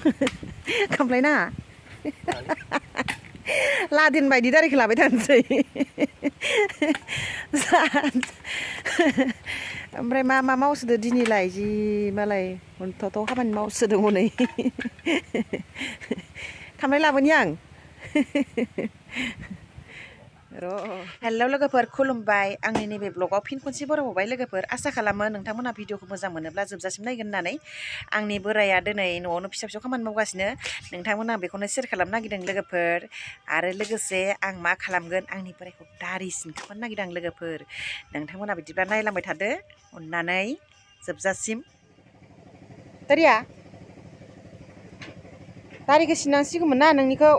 खामफ्लाय नाङा लादेन बायदि दारिखौ लाबाय थानोसै ओमफ्राय मा मा मावसोदो दिनैलाय जि मालाय हन्थाव खामानि मावसोदों हनै खामफ्लाय लाबोनि आं र' हेलौ लोगोफोर खुलुमबाय आंनि नैबे ब्लगाव फिन खनसे बरायबावबाय लोगोफोर आसा खालामो नोंथांमोनहा भिडिअखौ मोजां मोनोब्ला जोबजासिम नायगोन होननानै आंनि बोराया दिनै न'आवनो फिसा फिसौ खामानि मावगासिनो नोंथांमोनहा बेखौनो शेयार खालामनो नागिरदों लोगोफोर आरो लोगोसे आं मा खालामगोन आंनि बोरायखौ दारि सिनखावनो नागिरदों आं लोगोफोर नोंथांमोनहा बिदिब्ला नायलांबाय थादो अननानै जोबजासिम दारिया दारिखौ सिननांसिगौमोन ना नोंनिखौ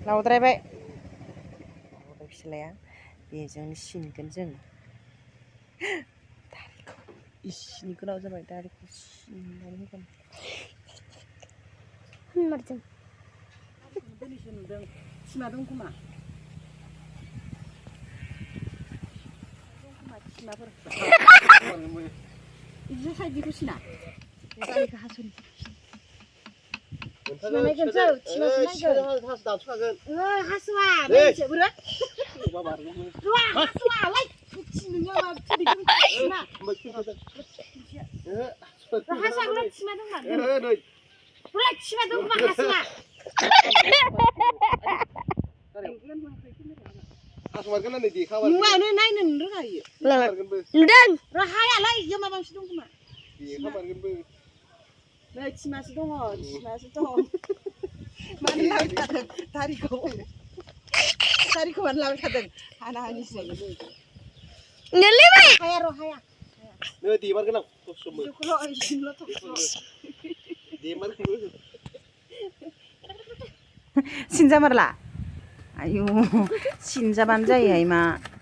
लावद्रायबाय फिसालाया बेजोंनो सिनगोन जों दारिखौ इसिनि गोलाव जाबाय दारिखौ सिननानै होगोन होनमारदों दिनैसो नुदों सिमा दं खोमा सिमाफोर बिदिनो साइडनिखौ सिना दारिखौ हास'नि नायगोनसो थिनासो नायगोन हासुवा नायनोसै बोरो हासुवालाय थिनोङा हासुवा थिमा दं माथो थिमा दं खोमा हासुवा नुवानो नायनो रोङा इयो नुदों र' हायालाय इयो माबासो दं खोमा नै थिमासो दङ थिमासो दङ मानो लाबाय थादों दारिखौ मानो लाबाय थादों हाना हानिसो हाया र' हाया नै देमारगोन आं सिनजामारला आयु सिनजाबानो जायोहाय मा